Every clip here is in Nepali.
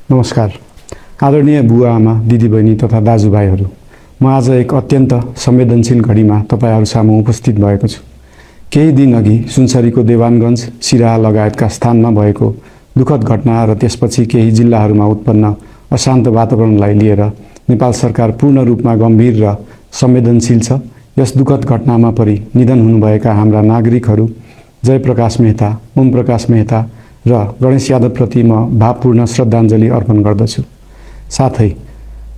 नमस्कार। आदरणीय बुवा आमा दिदीबहिनी तथा दाजुभाइहरू, म आज एक अत्यन्त संवेदनशील घडीमा तपाईहरू सामु उपस्थित भएको छु। केही दिन अघि सुनसरीको देवानगञ्ज, सिराहा लगायतका स्थानमा भएको दुःखद घटना र त्यसपछि केही जिल्लाहरूमा उत्पन्न अशान्त वातावरणलाई लिएर नेपाल सरकार पूर्ण रूपमा गम्भीर र संवेदनशील छ। यस दुःखद घटनामा परि निधन हुनुभएका हाम्रा नागरिकहरू जयप्रकाश मेहता, ओम प्रकाश मेहता र गणेश यादवप्रति म भावपूर्ण श्रद्धाञ्जली अर्पण गर्दछु। साथै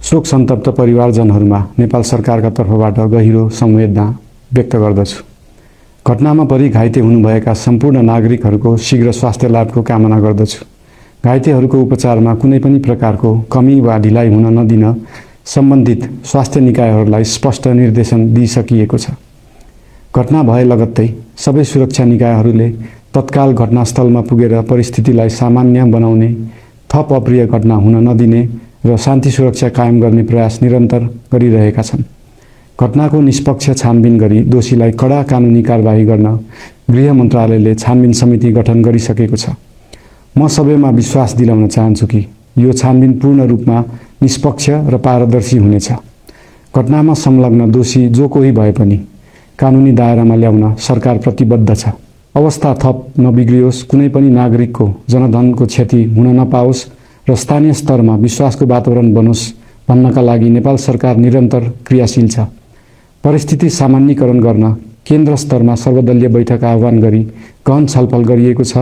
शोक सन्तप्त परिवारजनहरूमा नेपाल सरकारका तर्फबाट गहिरो संवेदना व्यक्त गर्दछु। घटनामा परि घाइते हुनुभएका सम्पूर्ण नागरिकहरूको शीघ्र स्वास्थ्य लाभको कामना गर्दछु। घाइतेहरूको उपचारमा कुनै पनि प्रकारको कमी वा ढिलाइ हुन नदिन सम्बन्धित स्वास्थ्य निकायहरूलाई स्पष्ट निर्देशन दिइसकिएको छ। घटना भए लगत्तै सबै सुरक्षा निकायहरूले तत्काल घटनास्थलमा पुगेर परिस्थितिलाई सामान्य बनाउने, थप अप्रिय घटना हुन नदिने र शान्ति सुरक्षा कायम गर्ने प्रयास निरन्तर गरिरहेका छन्। घटनाको निष्पक्ष छानबिन गरी दोषीलाई कडा कानुनी कारबाही गर्न गृह मन्त्रालयले छानबिन समिति गठन गरिसकेको छ। म सबैमा विश्वास दिलाउन चाहन्छु कि यो छानबिन पूर्ण रूपमा निष्पक्ष र पारदर्शी हुनेछ। घटनामा संलग्न दोषी जो कोही भए पनि कानुनी दायरामा ल्याउन सरकार प्रतिबद्ध छ। अवस्था थप नबिग्रियोस्, कुनै पनि नागरिकको जनधनको क्षति हुन नपाओस् र स्थानीय स्तरमा विश्वासको वातावरण बनोस् भन्नका लागि नेपाल सरकार निरन्तर क्रियाशील छ। परिस्थिति सामान्यीकरण गर्न केन्द्र स्तरमा सर्वदलीय बैठक आह्वान गरी गहन छलफल गरिएको छ।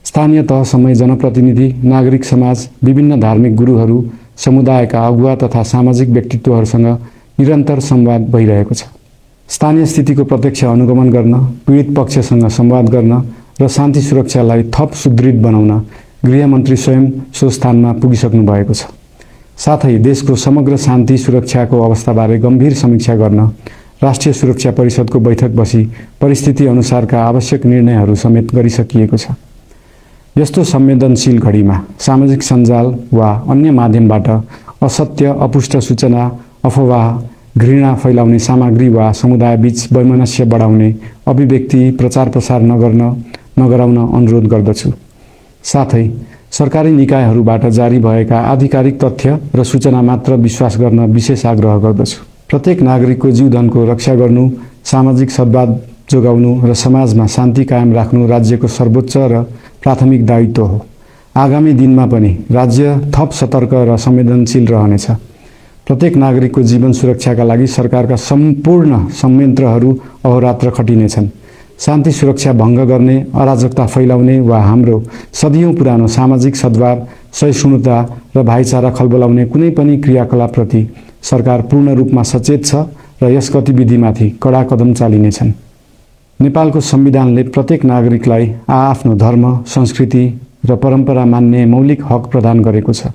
स्थानीय तहसम्मै जनप्रतिनिधि, नागरिक समाज, विभिन्न धार्मिक गुरुहरू, समुदायका अगुवा तथा सामाजिक व्यक्तित्वहरूसँग निरन्तर संवाद भइरहेको छ। स्थानीय स्थितिको प्रत्यक्ष अनुगमन गर्न, पीडित पक्षसँग संवाद गर्न र शान्ति सुरक्षालाई थप सुदृढ बनाउन गृहमन्त्री स्वयं सो स्थानमा पुगिसक्नु भएको छ। साथै देशको समग्र शान्ति सुरक्षाको अवस्थाबारे गम्भीर समीक्षा गर्न राष्ट्रिय सुरक्षा परिषदको बैठक बसी परिस्थिति अनुसारका आवश्यक निर्णयहरू समेत गरिसकिएको छ। यस्तो संवेदनशील घडीमा सामाजिक सञ्जाल वा अन्य माध्यमबाट असत्य, अपुष्ट सूचना, अफवाह, घृणा फैलाउने सामग्री वा समुदायबीच वैमनस्य बढाउने अभिव्यक्ति प्रचार प्रसार नगराउन अनुरोध गर्दछु। साथै सरकारी निकायहरूबाट जारी भएका आधिकारिक तथ्य र सूचना मात्र विश्वास गर्न विशेष आग्रह गर्दछु। प्रत्येक नागरिकको जीवधनको रक्षा गर्नु, सामाजिक सद्भाव जोगाउनु र समाजमा शान्ति कायम राख्नु राज्यको सर्वोच्च र प्राथमिक दायित्व हो। आगामी दिनमा पनि राज्य थप सतर्क र संवेदनशील रहनेछ। प्रत्येक नागरिकको जीवन सुरक्षाका लागि सरकारका सम्पूर्ण संयन्त्रहरू अहोरात्र खटिनेछन्। शान्ति सुरक्षा भङ्ग गर्ने, अराजकता फैलाउने वा हाम्रो सदियौं पुरानो सामाजिक सद्भाव, सहिष्णुता र भाइचारा खलबलाउने कुनै पनि क्रियाकलापप्रति सरकार पूर्ण रूपमा सचेत छ र यस गतिविधिमाथि कडा कदम चालिनेछन्। नेपालको संविधानले प्रत्येक नागरिकलाई आआफ्नो धर्म, संस्कृति र परम्परा मान्ने मौलिक हक प्रदान गरेको छ।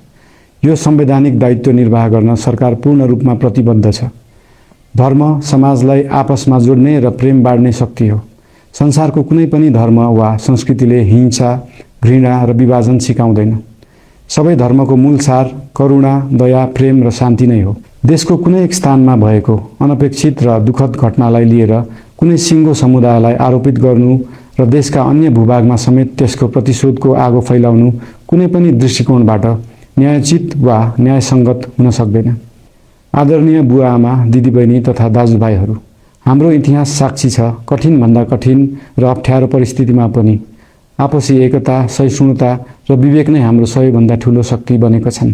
यो संवैधानिक दायित्व निर्वाह गर्न सरकार पूर्ण रूपमा प्रतिबद्ध छ। धर्म समाजलाई आपसमा जोड्ने र प्रेम बाँड्ने शक्ति हो। संसारको कुनै पनि धर्म वा संस्कृतिले हिंसा, घृणा र विभाजन सिकाउँदैन। सबै धर्मको मूल सार करुणा, दया, प्रेम र शान्ति नै हो। देशको कुनै एक स्थानमा भएको अनपेक्षित र दुःखद घटनालाई लिएर कुनै सिङ्गो समुदायलाई आरोपित गर्नु र देशका अन्य भूभागमा समेत त्यसको प्रतिशोधको आगो फैलाउनु कुनै पनि दृष्टिकोणबाट न्यायोचित वा न्यायसङ्गत हुन सक्दैन। आदरणीय बुवा आमा दिदीबहिनी तथा दाजुभाइहरू, हाम्रो इतिहास साक्षी छ कठिनभन्दा कठिन र अप्ठ्यारो परिस्थितिमा पनि आपसी एकता, सहिष्णुता र विवेक नै हाम्रो सबैभन्दा ठूलो शक्ति बनेका छन्।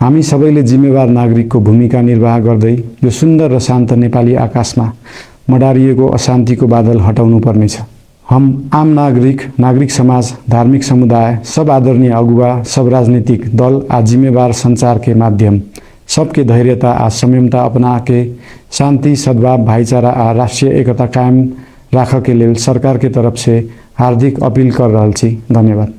हामी सबैले जिम्मेवार नागरिकको भूमिका निर्वाह गर्दै यो सुन्दर र शान्त नेपाली आकाशमा मडारिएको अशान्तिको बादल हटाउनु पर्नेछ। हम आम नागरिक, नागरिक समाज, धार्मिक समुदाय, सब आदरणीय अगुवा, सब राजनीतिक दल आ जिम्मेवार संचार के माध्यम सबके धैर्यता आ संयमता अपना के शांति, सद्भाव, भाईचारा आ राष्ट्रीय एकता कायम राख के लेल सरकार के तरफ से हार्दिक अपील कर रहल छी। धन्यवाद।